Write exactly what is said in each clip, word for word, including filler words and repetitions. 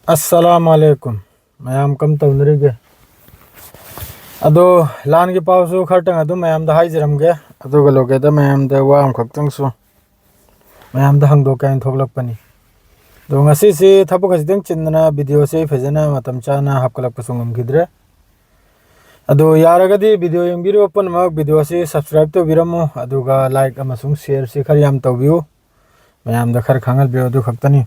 ꯑꯁꯂꯥꯃꯨ ꯑꯂꯩꯀꯨꯝ꯫ ꯃꯌꯥꯝ ꯀꯝ ꯇꯧꯅꯔꯤꯒꯦ? ꯑꯗꯣ, ꯂꯥꯟꯒꯤ ꯄꯥꯎꯁꯨ ꯈꯔꯇꯪ ꯑꯗꯨꯝ ꯃꯌꯥꯝꯗ ꯍꯥꯏꯖꯔꯝꯒꯦ꯫ ꯑꯗꯨꯒ ꯂꯣꯏꯒꯦꯗ ꯃꯌꯥꯝꯗ ꯋꯥ ꯑꯃꯈꯛꯇꯪꯁꯨ ꯃꯌꯥꯝꯗ ꯍꯪꯗꯣꯛꯀꯦ ꯍꯥꯏꯅ ꯊꯣꯛꯂꯛꯄꯅꯤ꯫ ꯑꯗꯣ, ꯉꯁꯤꯁꯤ ꯊꯕꯛ ꯈꯖꯤꯛꯇꯪ ꯆꯤꯟꯗꯅ ꯚꯤꯗꯤꯑꯣꯁꯤ ꯐꯖꯅ ꯃꯇꯝ ꯆꯥꯅ ꯍꯥꯞꯀꯠꯂꯛꯄꯁꯨ ꯉꯝꯈꯤꯗ꯭ꯔꯦ꯫ ꯑꯗꯣ, ꯌꯥꯔꯒꯗꯤ ꯚꯤꯗꯤꯑꯣ ꯌꯦꯡꯕꯤꯔꯤꯕ ꯄꯨꯝꯅꯃꯛ ꯚꯤꯗꯤꯑꯣꯁꯤ subscribe ꯇꯧꯕꯤꯔꯝꯃꯨ, ꯑꯗꯨꯒ like ꯑꯃꯁꯨꯡ share ꯁꯤ ꯈꯔ ꯌꯥꯝ ꯇꯧꯕꯤꯌꯨ꯫ ꯃꯌꯥꯝꯗ ꯈꯔ ꯈꯪꯍꯟꯕꯤꯌꯨ, ꯑꯗꯨ ꯈꯛꯇꯅꯤ꯫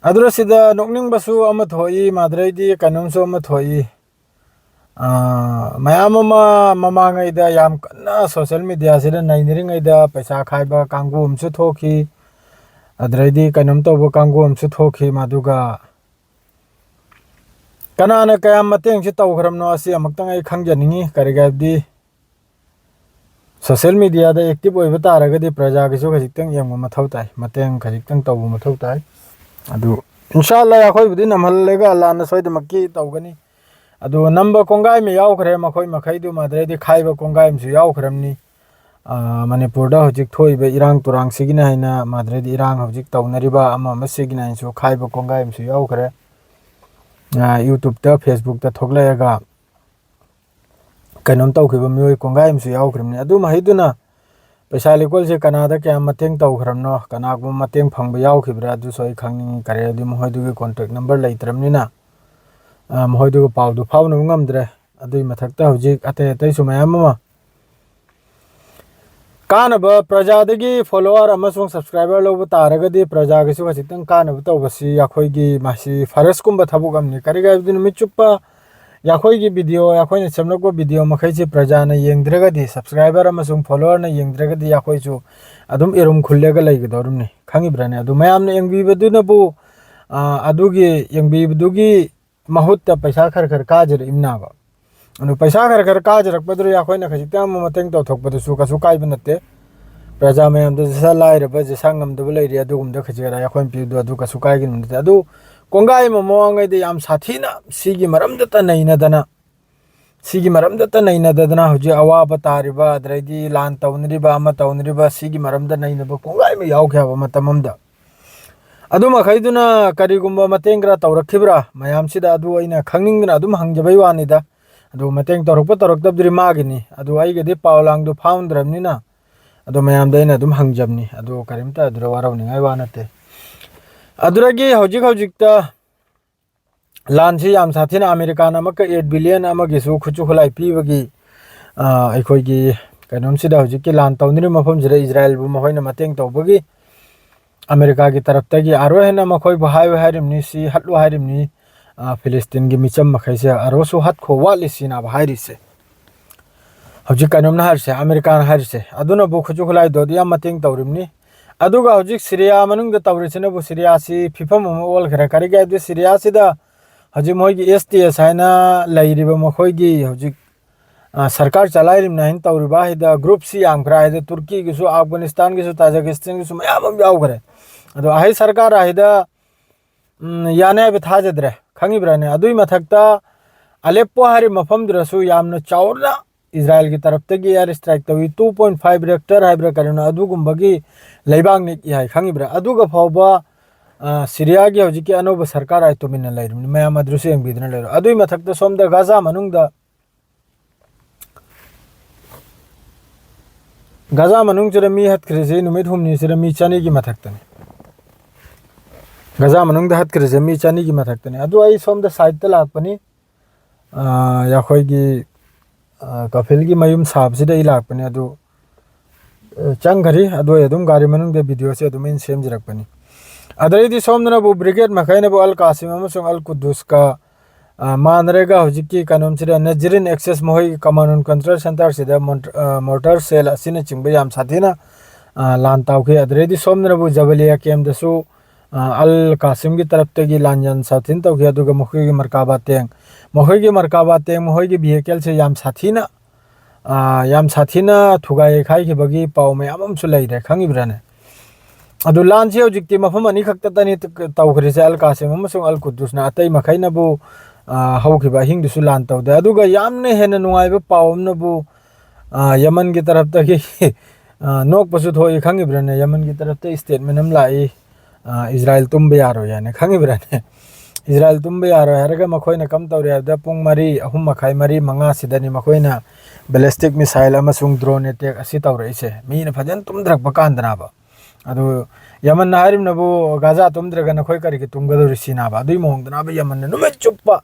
ꯑꯗꯨꯅ ꯁꯤꯗ ꯅꯣꯛꯅꯤꯡꯕꯁꯨ ꯑꯃ ꯊꯣꯛꯏ, ꯃꯥꯗ꯭ꯔꯩꯗꯤ ꯀꯩꯅꯣꯝꯁꯨ ꯑꯃ ꯊꯣꯛꯏ꯫ ꯑꯥ, ꯃꯌꯥꯝ ꯑꯃ ꯃꯃꯥꯡꯉꯩꯗ ꯌꯥꯝ ꯀꯟꯅ social media ꯁꯤꯗ ꯅꯩꯅꯔꯤꯉꯩꯗ ꯄꯩꯁꯥ ꯈꯥꯏꯕ ꯀꯥꯡꯕꯨ ꯑꯃꯁꯨ ꯊꯣꯛꯈꯤ, ꯑꯗꯨꯗꯩꯗꯤ ꯀꯩꯅꯣꯝ ꯇꯧꯕ ꯀꯥꯡꯕꯨ ꯑꯃꯁꯨ ꯊꯣꯛꯈꯤ꯫ ꯃꯗꯨꯒ ꯀꯅꯥꯅ ꯀꯌꯥꯝ ꯃꯇꯦꯡꯁꯤ ꯇꯧꯈ꯭ꯔꯕꯅꯣ, ꯑꯁꯤ ꯑꯃꯨꯛꯇꯪ ꯑꯩ ꯈꯪꯖꯅꯤꯡꯉꯤ꯫ ꯀꯔꯤꯒꯤ ꯍꯥꯏꯕꯗꯤ, social media ꯗ active ꯑꯣꯏꯕ ꯇꯥꯔꯒꯗꯤ ꯄ꯭ꯔꯖꯥꯒꯤꯁꯨ ꯈꯖꯤꯛꯇꯪ ꯌꯦꯡꯕ ꯃꯊꯧ ꯇꯥꯏ, ꯃꯇꯦꯡ ꯈꯖꯤꯛꯇꯪ ꯇꯧꯕ ꯃꯊꯧ ꯇꯥꯏ꯫ ꯑꯗꯨ, ꯏꯟꯁꯥ ꯑꯜꯂꯥ, ꯑꯩꯈꯣꯏꯕꯨꯗꯤ ꯅꯝꯍꯜꯂꯒ ꯑꯜꯂꯥꯅ ꯁꯣꯏꯗꯃꯛꯀꯤ ꯇꯧꯒꯅꯤ꯫ ꯑꯗꯨ, ꯅꯝꯕ ꯀꯣꯡꯒꯥꯏ ꯑꯃ ꯌꯥꯎꯈ꯭ꯔꯦ ꯃꯈꯣꯏ ꯃꯈꯩꯗꯨ, ꯃꯗꯨꯗꯩꯗꯤ ꯈꯥꯏꯕ ꯀꯣꯡꯒꯥꯏ ꯑꯃꯁꯨ ꯌꯥꯎꯈ꯭ꯔꯕꯅꯤ꯫ ꯑꯥ, ꯃꯅꯤꯄꯨꯔꯗ ꯍꯧꯖꯤꯛ ꯊꯣꯛꯏꯕ ꯏꯔꯥꯡ ꯇꯨꯔꯥꯡꯁꯤꯒꯤꯅ ꯍꯥꯏꯅ, ꯃꯗꯨꯗꯩꯗꯤ ꯏꯔꯥꯡ ꯍꯧꯖꯤꯛ ꯇꯧꯅꯔꯤꯕ ꯑꯃ ꯑꯃꯁꯤꯒꯤꯅ ꯍꯥꯏꯅꯁꯨ ꯈꯥꯏꯕ ꯀꯣꯡꯒꯥꯏ ꯑꯃꯁꯨ ꯌꯥꯎꯈ꯭ꯔꯦ꯫ ꯑꯥ, YouTube ꯇ, Facebook ꯇ ꯊꯣꯛꯂꯛꯑꯒ ꯀꯩꯅꯣꯝ ꯇꯧꯈꯤꯕ ꯃꯤꯑꯣꯏ ꯀꯣꯡꯒꯥꯏ ꯑꯃꯁꯨ ꯌꯥꯎꯈ꯭ꯔꯤꯕꯅꯤ꯫ ꯑꯗꯨ ꯃꯍꯩꯗꯨꯅ ꯄꯩꯁꯥ ꯂꯤꯀꯣꯜꯁꯦ ꯀꯅꯥꯗ ꯀꯌꯥꯝ ꯃꯇꯦꯡ ꯇꯧꯈ꯭ꯔꯕꯅꯣ, ꯀꯅꯥꯒꯨꯝꯕ ꯃꯇꯦꯡ ꯐꯪꯕ ꯌꯥꯎꯈꯤꯕ꯭ꯔꯥ, ꯑꯗꯨꯁꯨ ꯑꯩ ꯈꯪꯅꯤꯡꯉꯤ꯫ ꯀꯔꯤ ꯍꯥꯏꯗꯤ, ꯃꯈꯣꯏꯗꯨꯒꯤ contact number ꯂꯩꯇ꯭ꯔꯕꯅꯤꯅ, ꯑ, ꯃꯈꯣꯏꯗꯨꯒ ꯄꯥꯎꯗꯨ ꯐꯥꯎꯅꯕ ꯉꯝꯗ꯭ꯔꯦ꯫ ꯑꯗꯨꯒꯤ ꯃꯊꯛꯇ ꯍꯧꯖꯤꯛ ꯑꯇꯩ ꯑꯇꯩꯁꯨ ꯃꯌꯥꯝ ꯑꯃ ꯀꯥꯟꯅꯕ, ꯄ꯭ꯔꯖꯥꯗꯒꯤ follower ꯑꯃꯁꯨꯡ subscriber ꯂꯧꯕ ꯇꯥꯔꯒꯗꯤ ꯄ꯭ꯔꯖꯥꯒꯤꯁꯨ ꯈꯖꯤꯛꯇꯪ ꯀꯥꯟꯅꯕ ꯇꯧꯕꯁꯤ ꯑꯩꯈꯣꯏꯒꯤ ꯃꯁꯤ ꯐꯔꯁꯀꯨꯝꯕ ꯊꯕꯛ ꯑꯃꯅꯤ꯫ ꯀꯔꯤꯒꯤ ꯍꯥꯏꯕꯗꯤ, ꯅꯨꯃꯤꯠ ꯆꯨꯞꯄ ꯑꯩꯈꯣꯏꯒꯤ ꯚꯤꯗꯤꯑꯣ, ꯑꯩꯈꯣꯏꯅ ꯁꯦꯝꯂꯛꯄ ꯚꯤꯗꯤꯑꯣ ꯃꯈꯩꯁꯤ ꯄ꯭ꯔꯖꯥꯅ ꯌꯦꯡꯗ꯭ꯔꯒꯗꯤ, subscriber ꯑꯃꯁꯨꯡ follower ꯅ ꯌꯦꯡꯗ꯭ꯔꯒꯗꯤ, ꯑꯩꯈꯣꯏꯁꯨ ꯑꯗꯨꯝ ꯏꯔꯨꯝ ꯈꯨꯜꯂꯒ ꯂꯩꯒꯗꯧꯔꯤꯕꯅꯤ꯫ ꯈꯪꯉꯤꯕ꯭ꯔꯥꯅꯦ? ꯑꯗꯨ ꯃꯌꯥꯝꯅ ꯌꯦꯡꯕꯤꯕꯗꯨꯅꯕꯨ, ꯑ, ꯑꯗꯨꯒꯤ ꯌꯦꯡꯕꯤꯕꯗꯨꯒꯤ ꯃꯍꯨꯠꯇ ꯄꯩꯁꯥ ꯈꯔ ꯈꯔ ꯀꯥꯖꯔꯛꯏꯕꯅꯦꯕ꯫ ꯑꯗꯨ ꯄꯩꯁꯥ ꯈꯔ ꯈꯔ ꯀꯥꯖꯔꯛꯄꯗꯨꯗ ꯑꯩꯈꯣꯏꯅ ꯈꯖꯤꯛꯇꯪ ꯑꯃ ꯃꯇꯦꯡ ꯇꯧꯊꯣꯛꯄꯗꯁꯨ ꯀꯩꯁꯨ ꯀꯥꯏꯕ ꯅꯠꯇꯦ꯫ ꯄ꯭ꯔꯖꯥ ꯃꯌꯥꯝꯗꯁꯨ ꯁꯥ ꯂꯥꯏꯔꯕ, ꯖꯁꯥ ꯉꯝꯗꯕ ꯂꯩꯔꯤ, ꯑꯗꯨꯒꯨꯝꯕꯗ ꯈꯖꯤꯛ ꯈꯔ ꯑꯩꯈꯣꯏꯅ ꯄꯤꯕꯗꯣ ꯑꯗꯨ ꯀꯩꯁꯨ ꯀꯥꯏꯒꯅꯤ ꯅꯠꯇꯦ꯫ ꯑꯗꯨ ꯀꯣꯡꯒꯥꯏ ꯑꯃ ꯃꯃꯥꯡꯉꯩꯗ ꯌꯥꯝ ꯁꯥꯊꯤꯅ ꯁꯤꯒꯤ ꯃꯔꯝꯗꯇ ꯅꯩꯅꯗꯅ, ꯁꯤꯒꯤ ꯃꯔꯝꯗꯇ ꯅꯩꯅꯗꯗꯅ ꯍꯧꯖꯤꯛ ꯑꯋꯥꯕ ꯇꯥꯔꯤꯕ, ꯑꯗꯩꯗꯤ ꯂꯥꯟ ꯇꯧꯅꯔꯤꯕ, ꯑꯃ ꯇꯧꯅꯔꯤꯕ, ꯁꯤꯒꯤ ꯃꯔꯝꯗ ꯅꯩꯅꯕ ꯀꯣꯡꯒꯥꯏ ꯑꯃ ꯌꯥꯎꯈꯤ ꯍꯥꯏꯕ ꯃꯇꯝ ꯑꯃꯗ꯫ ꯑꯗꯨ ꯃꯈꯩꯗꯨꯅ ꯀꯔꯤꯒꯨꯝꯕ ꯃꯇꯦꯡ ꯈꯔ ꯇꯧꯔꯛꯈꯤꯕ꯭ꯔꯥ ꯃꯌꯥꯝꯁꯤꯗ, ꯑꯗꯨ ꯑꯩꯅ ꯈꯪꯅꯤꯡꯗꯅ ꯑꯗꯨꯝ ꯍꯪꯖꯕꯩ ꯋꯥꯅꯤꯗ꯫ ꯑꯗꯨ ꯃꯇꯦꯡ ꯇꯧꯔꯛꯄ ꯇꯧꯔꯛꯇꯕꯗꯨꯗꯤ ꯃꯥꯒꯤꯅꯤ꯫ ꯑꯗꯨ ꯑꯩꯒꯗꯤ ꯄꯥꯎ ꯂꯥꯡꯗꯨ ꯐꯥꯎꯅꯗ꯭ꯔꯕꯅꯤꯅ, ꯑꯗꯨ ꯃꯌꯥꯝꯗ ꯑꯩꯅ ꯑꯗꯨꯝ ꯍꯪꯖꯕꯅꯤ꯫ ꯑꯗꯨ ꯀꯔꯤꯝꯇ ꯑꯗꯨꯗ ꯋꯥꯔꯧꯅꯤꯡꯉꯥꯏ ꯋꯥ ꯅꯠꯇꯦ꯫ ꯑꯗꯨꯗꯒꯤ ꯍꯧꯖꯤꯛ ꯍꯧꯖꯤꯛꯇ ꯂꯥꯟꯁꯤ ꯌꯥꯝ ꯁꯥꯊꯤꯅ ꯑꯃꯦꯔꯤꯀꯥꯅ ꯑꯃꯨꯛꯀ eight billion ꯑꯃꯒꯤꯁꯨ ꯈꯨꯠꯁꯨ ꯈꯨꯠꯂꯥꯏ ꯄꯤꯕꯒꯤ, ꯑ, ꯑꯩꯈꯣꯏꯒꯤ ꯀꯩꯅꯣꯝꯁꯤꯗ, ꯍꯧꯖꯤꯛꯀꯤ ꯂꯥꯟ ꯇꯧꯅꯔꯤꯕ ꯃꯐꯝꯁꯤꯗ ꯏꯖꯔꯥꯌꯦꯜꯕꯨ ꯃꯈꯣꯏꯅ ꯃꯇꯦꯡ ꯇꯧꯕꯒꯤ ꯑꯃꯦꯔꯤꯀꯥꯒꯤ ꯇꯔꯞꯇꯒꯤ ꯑꯥꯔꯣ ꯍꯦꯟꯅ ꯃꯈꯣꯏꯕꯨ ꯍꯥꯏꯌꯨ ꯍꯥꯏꯔꯤꯕꯅꯤ, ꯁꯤ ꯍꯠꯂꯨ ꯍꯥꯏꯔꯤꯕꯅꯤ, ꯑ, ꯐꯤꯂꯤꯁꯇꯤꯟꯒꯤ ꯃꯤꯆꯝ ꯃꯈꯩꯁꯦ ꯑꯥꯔꯣꯁꯨ ꯍꯠꯈꯣ ꯋꯥꯠꯂꯤ ꯁꯤꯅꯕ ꯍꯥꯏꯔꯤꯁꯦ꯫ ꯍꯧꯖꯤꯛ ꯀꯩꯅꯣꯝꯅ ꯍꯥꯏꯔꯤꯁꯦ, ꯑꯃꯦꯔꯤꯀꯥꯅ ꯍꯥꯏꯔꯤꯁꯦ꯫ ꯑꯗꯨꯅꯕꯨ ꯈꯨꯠꯁꯨ ꯈꯨꯠꯂꯥꯏꯗꯣ ꯑꯗꯨ ꯌꯥꯝ ꯃꯇꯦꯡ ꯇꯧꯔꯤꯕꯅꯤ꯫ ꯑꯗꯨꯒ ꯍꯧꯖꯤꯛ ꯁꯤꯔꯤꯌꯥ ꯃꯅꯨꯡꯗ ꯇꯧꯔꯤꯁꯤꯅꯕꯨ ꯁꯤꯔꯤꯌꯥꯁꯤ ꯐꯤꯕꯝ ꯑꯃ ꯑꯣꯜꯈ꯭ꯔꯦ꯫ ꯀꯔꯤꯒꯤ ꯍꯥꯏꯕꯗꯤ ꯁꯤꯔꯤꯌꯥꯁꯤꯗ ꯍꯧꯖꯤꯛ ꯃꯣꯏꯒꯤ S T S ꯍꯥꯏꯅ ꯂꯩꯔꯤꯕ ꯃꯈꯣꯏꯒꯤ ꯍꯧꯖꯤꯛ, ꯑ, ꯁꯔꯀꯥꯔ ꯆꯂꯥꯏꯔꯤꯕꯅꯤ ꯍꯥꯏꯅ ꯇꯧꯔꯤꯕ ꯍꯥꯏꯗ group ꯁꯤ ꯌꯥꯝꯈ꯭ꯔꯦ ꯍꯥꯏꯗ, ꯇꯨꯔꯀꯤꯒꯤꯁꯨ, ꯑꯐꯒꯥꯅꯤꯁꯇꯥꯟꯒꯤꯁꯨ, ꯇꯥꯖꯤꯀꯤꯁꯇꯥꯟꯒꯤꯁꯨ ꯃꯌꯥꯝ ꯑꯃ ꯌꯥꯎꯈ꯭ꯔꯦ꯫ ꯑꯗꯣ ꯑꯍꯩ ꯁꯔꯀꯥꯔ ꯍꯥꯏꯗ, ꯎꯝ, ꯌꯥꯅꯤ ꯍꯥꯏꯕ ꯊꯥꯖꯗ꯭ꯔꯦ, ꯈꯪꯉꯤꯕ꯭ꯔꯥꯅꯦ? ꯑꯗꯨꯏ ꯃꯊꯛꯇ ꯑꯂꯦꯞꯄꯣ ꯍꯥꯏꯔꯤꯕ ꯃꯐꯝꯗꯨꯗꯁꯨ ꯌꯥꯝꯅ ꯆꯥꯎꯅ ꯏꯖꯔꯥꯌꯦꯜꯒꯤ ꯇꯔꯞꯇꯒꯤ air strike ꯇꯧꯏ꯫ Two point five Richter ꯍꯥꯏꯕ꯭ꯔꯥ ꯀꯔꯤꯅꯣ, ꯑꯗꯨꯒꯨꯝꯕꯒꯤ ꯂꯩꯕꯥꯛ ꯅꯤꯛꯏ ꯍꯥꯏ, ꯈꯪꯉꯤꯕ꯭ꯔꯥ? ꯑꯗꯨꯒ ꯐꯥꯎꯕ, ꯑ, ꯁꯤꯔꯤꯌꯥꯒꯤ ꯍꯧꯖꯤꯛꯀꯤ ꯑꯅꯧꯕ ꯁꯔꯀꯥꯔ ꯍꯥꯏ ꯇꯨꯃꯤꯟꯅ ꯂꯩꯔꯤꯕꯅꯤ, ꯃꯌꯥꯝ ꯑꯗꯨꯁꯨ ꯌꯦꯡꯕꯤꯗꯨꯅ ꯂꯩꯔꯣ꯫ ꯑꯗꯨꯏ ꯃꯊꯛꯇ ꯁꯣꯝꯗ ꯒꯥꯖꯥ ꯃꯅꯨꯡꯗ, ꯒꯥꯖꯥ ꯃꯅꯨꯡꯁꯤꯗ ꯃꯤ ꯍꯠꯈ꯭ꯔꯤꯁꯤ ꯅꯨꯃꯤꯠ ꯍꯨꯝꯅꯤꯁꯤꯗ ꯃꯤ ꯆꯅꯤꯒꯤ ꯃꯊꯛꯇꯅꯤ꯫ ꯒꯥꯖꯥ ꯃꯅꯨꯡꯗ ꯍꯠꯈ꯭ꯔꯤꯁꯦ ꯃꯤ ꯆꯅꯤꯒꯤ ꯃꯊꯛꯇꯅꯤ꯫ ꯑꯗꯨ ꯑꯩ ꯁꯣꯝꯗ side ꯇ ꯂꯥꯛꯄꯅꯤ꯫ ꯑ, ꯑꯩꯈꯣꯏꯒꯤ, ꯑ, ꯀꯐꯤꯜꯒꯤ ꯃꯌꯨꯝ ꯁꯥꯕꯁꯤꯗ ꯑꯩ ꯂꯥꯛꯄꯅꯦ꯫ ꯑꯗꯨ, ꯑ, ꯆꯪꯈꯔꯤ꯫ ꯑꯗꯨ ꯑꯩ ꯑꯗꯨꯝ ꯒꯥꯔꯤ ꯃꯅꯨꯡꯗ video ꯁꯦ ꯑꯗꯨꯝ ꯑꯩꯅ ꯁꯦꯝꯖꯔꯛꯄꯅꯤ꯫ ꯑꯗꯩꯗꯤ ꯁꯣꯝꯗꯅꯕꯨ brigade ꯃꯈꯩꯅꯕꯨ ꯑꯜ ꯀꯥꯁꯤꯝ ꯑꯃꯁꯨꯡ ꯑꯜ ꯀꯨꯗꯨꯁꯀ, ꯑ, ꯃꯥꯟꯅꯔꯒ ꯍꯧꯖꯤꯛꯀꯤ ꯀꯩꯅꯣꯝꯁꯤꯗ ꯅꯖꯔꯤꯟ access ꯃꯈꯣꯏꯒꯤ command and control centre ꯁꯤꯗ ꯃꯣꯟ-, ꯑ, mortar shell ꯑꯁꯤꯅꯆꯤꯡꯕ ꯌꯥꯝ ꯁꯥꯊꯤꯅ, ꯑ, ꯂꯥꯟ ꯇꯧꯈꯤ꯫ ꯑꯗꯨꯗꯩꯗꯤ ꯁꯣꯝꯗꯅꯕꯨ ꯖꯕꯂꯤꯌꯥ camp ꯇꯁꯨ, ꯑ, ꯑꯜ ꯀꯥꯁꯤꯝꯒꯤ ꯇꯔꯞꯇꯒꯤ ꯂꯥꯟ ꯌꯥꯝ ꯁꯥꯊꯤꯅ ꯇꯧꯈꯤ꯫ ꯑꯗꯨꯒ ꯃꯈꯣꯏꯒꯤ ꯃꯔꯀꯥꯕꯥ tank, ꯃꯈꯣꯏꯒꯤ ꯃꯔꯀꯥꯕꯥ tank, ꯃꯈꯣꯏꯒꯤ vehicle ꯁꯦ ꯌꯥꯝ ꯁꯥꯊꯤꯅ, ꯑ, ꯌꯥꯝ ꯁꯥꯊꯤꯅ ꯊꯨꯒꯥꯏ ꯌꯩꯈꯥꯏꯈꯤꯕꯒꯤ ꯄꯥꯎ ꯃꯌꯥꯝ ꯑꯃꯁꯨ ꯂꯩꯔꯦ, ꯈꯪꯉꯤꯕ꯭ꯔꯥꯅꯦ? ꯑꯗꯨ ꯂꯥꯟꯁꯤ ꯍꯧꯖꯤꯛꯇꯤ ꯃꯐꯝ ꯑꯅꯤꯈꯛꯇꯗꯅꯤ ꯇ-, ꯇꯧꯈ꯭ꯔꯤꯁꯦ, ꯑꯜ ꯀꯥꯁꯤꯝ ꯑꯃꯁꯨꯡ ꯑꯜ ꯀꯨꯗꯨꯁꯅ꯫ ꯑꯇꯩ ꯃꯈꯩꯅꯕꯨ, ꯑ, ꯍꯧꯈꯤꯕ ꯑꯍꯤꯡꯗꯨꯁꯨ ꯂꯥꯟ ꯇꯧꯗꯦ꯫ ꯑꯗꯨꯒ ꯌꯥꯝꯅ ꯍꯦꯟꯅ ꯅꯨꯡꯉꯥꯏꯕ ꯄꯥꯎ ꯑꯃꯅꯕꯨ, ꯑ, ꯌꯃꯟꯒꯤ ꯇꯔꯞꯇꯒꯤ, ꯑ, ꯅꯣꯛꯄꯁꯨ ꯊꯣꯛꯏ, ꯈꯪꯉꯤꯕ꯭ꯔꯥꯅꯦ? ꯌꯃꯟꯒꯤ ꯇꯔꯞꯇ statement ꯑꯃ ꯂꯥꯛꯏ, ꯑ, ꯏꯖꯔꯥꯏꯜ ꯇꯨꯝꯕ ꯌꯥꯔꯣꯏ ꯍꯥꯏꯅ ꯈꯪꯉꯤꯕ꯭ꯔꯥꯅꯦ? ꯏꯖꯔꯥꯏꯜ ꯇꯨꯝꯕ ꯌꯥꯔꯣꯏ ꯍꯥꯏꯔꯒ ꯃꯈꯣꯏꯅ ꯀꯝ ꯇꯧꯔꯦ ꯍꯥꯏꯕꯗ, ꯄꯨꯡ ꯃꯔꯤ, ꯑꯍꯨꯝ ꯃꯈꯥꯏ, ꯃꯔꯤ, ꯃꯉꯥ ꯁꯤꯗꯅꯤ ꯃꯈꯣꯏꯅ ballistic missile ꯑꯃꯁꯨꯡ drone attack ꯑꯁꯤ ꯇꯧꯔꯛꯏꯁꯦ꯫ ꯃꯤꯅ ꯐꯖꯅ ꯇꯨꯝꯊꯔꯛꯄ ꯀꯥꯟꯗꯅꯕ꯫ ꯑꯗꯨ ꯌꯃꯟꯅ ꯍꯥꯏꯔꯤꯕꯅꯕꯨ, "ꯒꯥꯖꯥ ꯇꯨꯝꯗ꯭ꯔꯒ ꯅꯈꯣꯏ ꯀꯔꯤꯒꯤ ꯇꯨꯝꯒꯗꯧꯔꯤ?" ꯁꯤꯅꯕ꯫ ꯑꯗꯨꯒꯤ ꯃꯑꯣꯡꯗꯅꯕ ꯌꯃꯟꯅ ꯅꯨꯃꯤꯠ ꯆꯨꯞꯄ,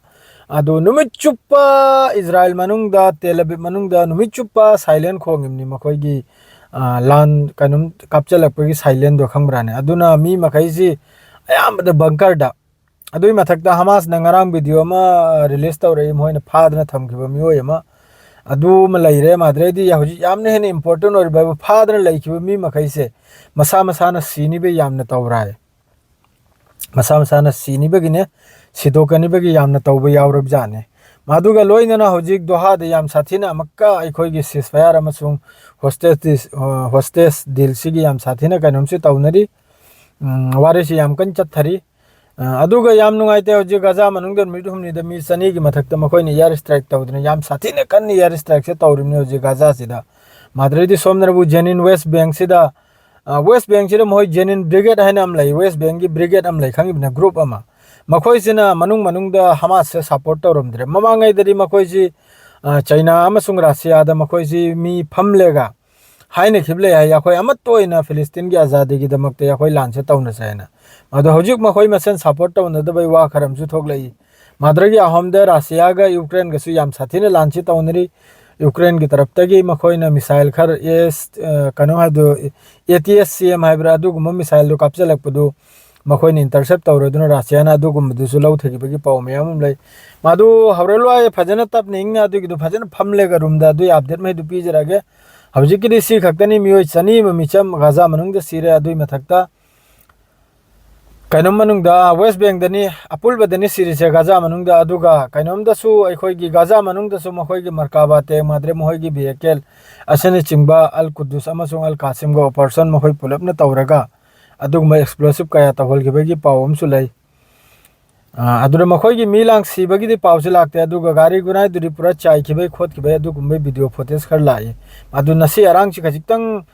ꯑꯗꯨ ꯅꯨꯃꯤꯠ ꯆꯨꯞꯄ ꯏꯖꯔꯥꯏꯜ ꯃꯅꯨꯡꯗ, ꯇꯦꯜ ꯑꯕꯤꯕ ꯃꯅꯨꯡꯗ ꯅꯨꯃꯤꯠ ꯆꯨꯞꯄ siren ꯈꯣꯡꯉꯤꯕꯅꯤ ꯃꯈꯣꯏꯒꯤ, ꯑ, ꯂꯥꯟ ꯀꯩꯅꯣꯝ ꯀꯥꯞꯆꯜꯂꯛꯄꯒꯤ sirenꯗꯣ ꯈꯪꯕ꯭ꯔꯥꯅꯦ? ꯑꯗꯨꯅ ꯃꯤ ꯃꯈꯩꯁꯤ ꯑꯌꯥꯝꯕꯗ bunkerꯗ꯫ ꯑꯗꯨꯒꯤ ꯃꯊꯛꯇ ꯍꯃꯥꯁꯅ ꯉꯔꯥꯡ video ꯑꯃ release ꯇꯧꯔꯛꯏ, ꯃꯈꯣꯏꯅ ꯐꯥꯗꯅ ꯊꯝꯈꯤꯕ ꯃꯤꯑꯣꯏ ꯑꯃ꯫ ꯑꯗꯨ ꯑꯃ ꯂꯩꯔꯦ꯫ ꯃꯥꯗ꯭ꯔꯩꯗꯤ ꯍꯧꯖꯤꯛ ꯌꯥꯝꯅ ꯍꯦꯟꯅ important ꯑꯣꯏꯔꯤꯕ ꯍꯥꯏꯕꯨ, ꯐꯥꯗꯅ ꯂꯩꯈꯤꯕ ꯃꯤ ꯃꯈꯩꯁꯦ ꯃꯁꯥ ꯃꯁꯥꯅ ꯁꯤꯅꯤꯕ ꯌꯥꯝꯅ ꯇꯧꯔꯦ ꯍꯥꯏ꯫ ꯃꯁꯥ ꯃꯁꯥꯅ ꯁꯤꯅꯤꯕꯒꯤꯅꯦ, ꯁꯤꯗꯣꯛꯀꯅꯤꯕꯒꯤ ꯌꯥꯝꯅ ꯇꯧꯕ ꯌꯥꯎꯔꯕꯖꯥꯠꯅꯤ꯫ ꯃꯗꯨꯒ ꯂꯣꯏꯅꯅ ꯍꯧꯖꯤꯛ ꯗꯣꯍꯥꯗ ꯌꯥꯝ ꯁꯥꯊꯤꯅ ꯑꯃꯨꯛꯀ ꯑꯩꯈꯣꯏꯒꯤ ceasefire ꯑꯃꯁꯨꯡ hostage, hostage dealꯁꯤꯒꯤ ꯌꯥꯝ ꯁꯥꯊꯤꯅ ꯀꯩꯅꯣꯝꯁꯤ ꯇꯧꯅꯔꯤ꯫ ꯎꯝ, ꯋꯥꯔꯤꯁꯤ ꯌꯥꯝ ꯀꯟꯅ ꯆꯠꯊꯔꯤ꯫ ꯑ, ꯑꯗꯨꯒ ꯌꯥꯝ ꯅꯨꯡꯉꯥꯏꯇꯦ, ꯍꯧꯖꯤꯛ ꯒꯥꯖꯥ ꯃꯅꯨꯡꯗ ꯅꯨꯃꯤꯠ ꯍꯨꯝꯅꯤꯗ ꯃꯤ ꯆꯅꯤꯒꯤ ꯃꯊꯛꯇ ꯃꯈꯣꯏꯅ air strike ꯇꯧꯗꯅ, ꯌꯥꯝ ꯁꯥꯊꯤꯅ ꯀꯟꯅ air strikeꯁꯦ ꯇꯧꯔꯤꯕꯅꯤ ꯍꯧꯖꯤꯛ ꯒꯥꯖꯥꯁꯤꯗ꯫ ꯃꯥꯗ꯭ꯔꯩꯗꯤ ꯁꯣꯝꯗꯅꯕꯨ ꯖꯦꯅꯤꯟ West Bankꯁꯤꯗ, ꯑ, West Bankꯁꯤꯗ ꯃꯈꯣꯏ ꯖꯦꯅꯤꯟ brigade ꯍꯥꯏꯅ ꯑꯃ ꯂꯩ, West Bankꯒꯤ brigade ꯑꯃ ꯂꯩ, ꯈꯪꯉꯤꯕꯅ, group ꯑꯃ꯫ ꯃꯈꯣꯏꯁꯤꯅ ꯃꯅꯨꯡ ꯃꯅꯨꯡꯗ ꯍꯃꯥꯁꯁꯦ support ꯇꯧꯔꯝꯗ꯭ꯔꯦ꯫ ꯃꯃꯥꯡꯉꯩꯗꯗꯤ ꯃꯈꯣꯏꯁꯤ, ꯑ, ꯆꯩꯅꯥ ꯑꯃꯁꯨꯡ ꯔꯁꯤꯌꯥꯗ ꯃꯈꯣꯏꯁꯤ ꯃꯤ ꯐꯝꯂꯦꯒ ꯍꯥꯏꯅꯈꯤꯕ ꯂꯩ ꯍꯥꯏ, "ꯑꯩꯈꯣꯏ ꯑꯃꯠꯇ ꯑꯣꯏꯅ ꯐꯤꯂꯤꯁꯇꯤꯟꯒꯤ ꯑꯖꯥꯗꯤꯒꯤꯗꯃꯛꯇ ꯑꯩꯈꯣꯏ ꯂꯥꯟꯁꯦ ꯇꯧꯅꯁꯦ" ꯍꯥꯏꯅ꯫ ꯑꯗꯣ ꯍꯧꯖꯤꯛ ꯃꯈꯣꯏ ꯃꯁꯦꯟ support ꯇꯧꯅꯗꯕꯩ ꯋꯥ ꯈꯔ ꯑꯃꯁꯨ ꯊꯣꯛꯂꯛꯏ꯫ ꯃꯥꯗ꯭ꯔꯒꯤ ꯑꯍꯣꯝꯗ ꯔꯁꯤꯌꯥꯒ ꯌꯨꯀ꯭ꯔꯦꯟꯒꯁꯨ ꯌꯥꯝ ꯁꯥꯊꯤꯅ ꯂꯥꯟꯁꯤ ꯇꯧꯅꯔꯤ꯫ ꯌꯨꯀ꯭ꯔꯦꯟꯒꯤ ꯇꯔꯞꯇꯒꯤ ꯃꯈꯣꯏꯅ missile ꯈꯔ, ꯑꯦꯁ, ꯑ, ꯀꯩꯅꯣ ꯍꯥꯏꯗꯣ, ATACMS ꯍꯥꯏꯕ꯭ꯔꯥ, ꯑꯗꯨꯒꯨꯝꯕ missileꯗꯨ ꯀꯥꯞꯁꯤꯜꯂꯛꯄꯗꯨ ꯃꯈꯣꯏꯅ intercept ꯇꯧꯔꯗꯨꯅ ꯔꯁꯤꯌꯥꯅ ꯑꯗꯨꯒꯨꯝꯕꯗꯨꯁꯨ ꯂꯧꯊꯈꯤꯕꯒꯤ ꯄꯥꯎ ꯃꯌꯥꯝ ꯑꯃ ꯂꯩ꯫ ꯃꯗꯨ ꯍꯧꯔꯛꯂꯣꯏ, ꯐꯖꯅ ꯇꯞꯅ ꯏꯪꯅ ꯑꯗꯨꯒꯤꯗꯨ ꯐꯖꯅ ꯐꯝꯂꯒ ꯔꯨꯝꯗ ꯑꯗꯨꯒꯤ update ꯃꯩꯗꯨ ꯄꯤꯖꯔꯛꯑꯒꯦ꯫ ꯍꯧꯖꯤꯛꯀꯤꯗꯤ ꯁꯤ ꯈꯛꯇꯅꯤ, ꯃꯤꯑꯣꯏ ꯆꯅꯤ ꯑꯃ ꯃꯤꯆꯝ ꯒꯥꯖꯥ ꯃꯅꯨꯡꯗ ꯁꯤꯔꯦ꯫ ꯑꯗꯨꯒꯤ ꯃꯊꯛꯇ ꯀꯩꯅꯣꯝ ꯃꯅꯨꯡꯗ, ꯋꯦꯁ ꯕꯦꯡꯗꯅꯤ, ꯑꯄꯨꯜꯕꯗꯅꯤ ꯁꯤꯔꯤꯁꯦ ꯒꯥꯖꯥ ꯃꯅꯨꯡꯗ꯫ ꯑꯗꯨꯒ ꯀꯩꯅꯣꯝꯗꯁꯨ ꯑꯩꯈꯣꯏꯒꯤ ꯒꯥꯖꯥ ꯃꯅꯨꯡꯗꯁꯨ ꯃꯈꯣꯏꯒꯤ ꯃꯔꯀꯥꯕꯥ ꯇꯦꯡ ꯃꯥꯗ꯭ꯔꯦ, ꯃꯈꯣꯏꯒꯤ vehicle ꯑꯁꯤꯅꯆꯤꯡꯕ ꯑꯜ ꯀꯨꯗꯨꯁ ꯑꯃꯁꯨꯡ ꯑꯜ ꯀꯥꯁꯤꯝꯒ operation ꯃꯈꯣꯏ ꯄꯨꯂꯞꯅ ꯇꯧꯔꯒ ꯑꯗꯨꯒꯨꯝꯕ explosive ꯀꯌꯥ ꯇꯧꯍꯟꯈꯤꯕꯒꯤ ꯄꯥꯎ ꯑꯃꯁꯨ ꯂꯩ꯫ ꯑ, ꯑꯗꯨꯅ ꯃꯈꯣꯏꯒꯤ ꯃꯤ ꯂꯥꯡ ꯁꯤꯕꯒꯤꯗꯤ ꯄꯥꯎꯁꯤ ꯂꯥꯛꯇꯦ, ꯑꯗꯨꯒ ꯒꯥꯔꯤ ꯒꯨꯔꯥꯏꯗꯨꯗꯤ ꯄꯨꯔꯥ ꯆꯥꯏꯈꯤꯕꯩ ꯈꯣꯠꯈꯤꯕꯩ ꯑꯗꯨꯒꯨꯝꯕꯩ video footage ꯈꯔ ꯂꯥꯛꯏ꯫ ꯑꯗꯨ ꯉꯁꯤ ꯑꯔꯥꯡꯁꯤ ꯈꯖꯤꯛꯇꯪ,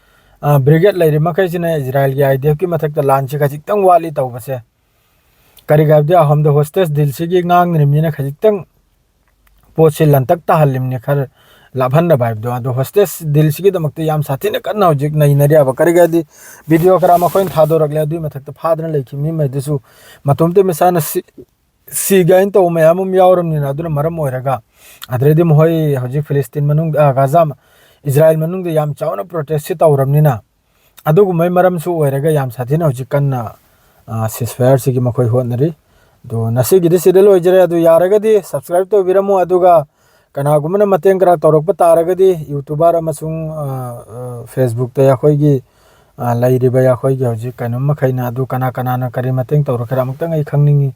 ꯑ, ꯕ꯭ꯔꯤꯒꯦꯗ ꯂꯩꯔꯤ ꯃꯈꯩꯁꯤꯅ ꯏꯖꯔꯥꯏꯜꯒꯤ IDF ꯀꯤ ꯃꯊꯛꯇ ꯂꯥꯟꯁꯤ ꯈꯖꯤꯛꯇꯪ ꯋꯥꯠꯂꯤ ꯇꯧꯕꯁꯦ꯫ ꯀꯔꯤꯒꯤ ꯍꯥꯏꯕꯗꯤ ꯑꯁꯣꯝꯗ ꯍꯣꯁꯇꯦꯖ ꯗꯤꯜꯁꯤꯒꯤ ꯉꯥꯡꯅꯔꯤꯕꯅꯤꯅ ꯈꯖꯤꯛꯇꯪ ꯄꯣꯠꯁꯤ ꯂꯟꯇꯛ ꯇꯥꯍꯜꯂꯤꯕꯅꯤ, ꯈꯔ ꯂꯥꯞꯍꯟꯅꯕ ꯍꯥꯏꯕꯗꯣ꯫ ꯑꯗꯣ ꯍꯣꯁꯇꯦꯖ ꯗꯤꯜꯁꯤꯒꯤꯗꯃꯛꯇ ꯌꯥꯝ ꯁꯥꯊꯤꯅ ꯀꯟꯅ ꯍꯧꯖꯤꯛ ꯅꯩꯅꯔꯤ ꯍꯥꯏꯕ꯫ ꯀꯔꯤꯒꯤ ꯍꯥꯏꯗꯤ ꯚꯤꯗꯤꯑꯣ ꯈꯔ ꯃꯈꯣꯏꯅ ꯊꯥꯗꯣꯔꯛꯂꯦ, ꯑꯗꯨꯒꯤ ꯃꯊꯛꯇ ꯐꯥꯗꯅ ꯂꯩꯈꯤꯕ ꯃꯤ ꯃꯈꯩꯗꯨꯁꯨ ꯃꯇꯣꯝꯇ ꯃꯁꯥꯅ ꯁꯤ-, ꯁꯤꯒꯥꯏꯅ ꯇꯧꯕ ꯃꯌꯥꯝ ꯑꯃ ꯌꯥꯎꯔꯕꯅꯤꯅ, ꯑꯗꯨꯅ ꯃꯔꯝ ꯑꯣꯏꯔꯒ ꯑꯗꯨꯗꯩꯗꯤ ꯃꯈꯣꯏ ꯍꯧꯖꯤꯛ ꯐꯤꯂꯤꯁꯇꯤꯟ ꯃꯅꯨꯡꯗ, ꯑ, ꯒꯥꯖꯥ, ꯏꯖꯔꯥꯏꯜ ꯃꯅꯨꯡꯗ ꯌꯥꯝ ꯆꯥꯎꯅ ꯄ꯭ꯔꯣꯇꯦꯁꯁꯤ ꯇꯧꯔꯕꯅꯤꯅ, ꯑꯗꯨꯒꯨꯝꯕꯩ ꯃꯔꯝꯁꯨ ꯑꯣꯏꯔꯒ ꯌꯥꯝ ꯁꯥꯊꯤꯅ ꯍꯧꯖꯤꯛ ꯀꯟꯅ, ꯑ, ceasefire ꯁꯤꯒꯤ ꯃꯈꯣꯏ ꯍꯣꯠꯅꯔꯤ꯫ ꯑꯗꯣ ꯉꯁꯤꯒꯤꯗꯤ ꯁꯤꯗ ꯂꯣꯏꯖꯔꯦ꯫ ꯑꯗꯨ ꯌꯥꯔꯒꯗꯤ subscribe ꯇꯧꯕꯤꯔꯝꯃꯣ, ꯑꯗꯨꯒ ꯀꯅꯥꯒꯨꯝꯕꯅ ꯃꯇꯦꯡ ꯈꯔ ꯇꯧꯔꯛꯄ ꯇꯥꯔꯒꯗꯤ YouTuber ꯑꯃꯁꯨꯡ, ꯑ, ꯑ, Facebook ꯇ ꯑꯩꯈꯣꯏꯒꯤ, ꯑ, ꯂꯩꯔꯤꯕ ꯑꯩꯈꯣꯏꯒꯤ ꯍꯧꯖꯤꯛ ꯀꯩꯅꯣ ꯃꯈꯩꯅ ꯑꯗꯨ ꯀꯅꯥ ꯀꯅꯥꯅ ꯀꯔꯤ ꯃꯇꯦꯡ ꯇꯧꯔꯛꯀꯦꯔꯥ ꯑꯃꯨꯛꯇꯪ ꯑꯩ ꯈꯪꯅꯤꯡꯉꯤ꯫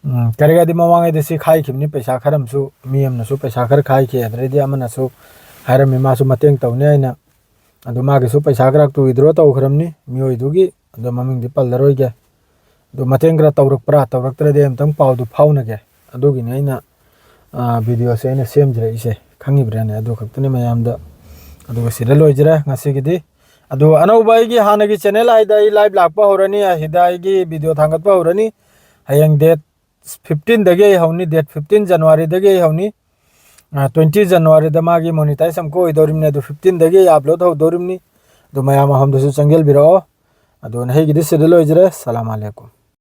ꯎꯝ, ꯀꯔꯤꯒꯤꯗꯤ ꯃꯃꯥꯡꯉꯩꯗ ꯁꯤ ꯈꯥꯏꯈꯤꯕꯅꯤ, ꯄꯩꯁꯥ ꯈꯔ ꯑꯃꯁꯨ, ꯃꯤ ꯑꯃꯅꯁꯨ ꯄꯩꯁꯥ ꯈꯔ ꯈꯥꯏꯈꯤ, ꯑꯗꯨꯗꯩꯗꯤ ꯑꯃꯅꯁꯨ ꯍꯥꯏꯔꯝꯃꯤ ꯃꯥꯁꯨ ꯃꯇꯦꯡ ꯇꯧꯅꯤ ꯍꯥꯏꯅ, ꯑꯗꯨ ꯃꯥꯒꯤꯁꯨ ꯄꯩꯁꯥ ꯈꯔ withdraw ꯇꯧꯈ꯭ꯔꯕꯅꯤ ꯃꯤꯑꯣꯏꯗꯨꯒꯤ, ꯑꯗꯣ ꯃꯃꯤꯡꯗꯤ ꯄꯜꯂꯔꯣꯏꯒꯦ꯫ ꯑꯗꯣ ꯃꯇꯦꯡ ꯈꯔ ꯇꯧꯔꯛꯄ꯭ꯔꯥ ꯇꯧꯔꯛꯇ꯭ꯔꯗꯤ ꯑꯝꯇꯪ ꯄꯥꯎꯗꯨ ꯐꯥꯎꯅꯒꯦ꯫ ꯑꯗꯨꯒꯤꯅꯤ ꯑꯩꯅ, ꯑ, ꯚꯤꯗꯤꯑꯣꯁꯦ ꯑꯩꯅ ꯁꯦꯝꯖꯔꯛꯏꯁꯦ, ꯈꯪꯉꯤꯕ꯭ꯔꯥꯅꯦ? ꯑꯗꯨ ꯈꯛꯇꯅꯤ ꯃꯌꯥꯝꯗ꯫ ꯑꯗꯨꯒ ꯁꯤꯗ ꯂꯣꯏꯖꯔꯦ ꯉꯁꯤꯒꯤꯗꯤ꯫ ꯑꯗꯨ ꯑꯅꯧꯕ ꯑꯩꯒꯤ ꯍꯥꯟꯅꯒꯤ channel ꯍꯥꯏꯗ ꯑꯩ live ꯂꯥꯛꯄ ꯍꯧꯔꯅꯤ, ꯑꯁꯤꯗ ꯑꯩꯒꯤ ꯚꯤꯗꯤꯑꯣ ꯊꯥꯡꯒꯠꯄ ꯍꯧꯔꯅꯤ꯫ ꯍꯌꯦꯡ date fifteen ꯗꯒꯤ ꯑꯩ ꯍꯧꯅꯤ, date fifteen January ꯗꯒꯤ ꯑꯩ ꯍꯧꯅꯤ꯫ ꯑ, twenty January ꯗ ꯃꯥꯒꯤ monetize ꯑꯃꯨꯛꯀ ꯑꯣꯏꯗꯧꯔꯤꯕꯅꯤ, ꯑꯗꯨ fifteen ꯗꯒꯤ ꯑꯩ upload ꯍꯧꯗꯧꯔꯤꯕꯅꯤ꯫ ꯑꯗꯨ ꯃꯌꯥꯝ ꯑꯍꯨꯝꯗꯁꯨ ꯆꯪꯁꯤꯟꯕꯤꯔꯛꯑꯣ꯫ ꯑꯗꯨ ꯉꯁꯤꯒꯤꯗꯤ ꯁꯤꯗ ꯂꯣꯏꯖꯔꯦ꯫ ꯁꯂꯥꯝ ꯑꯂꯩꯀꯨꯝ꯫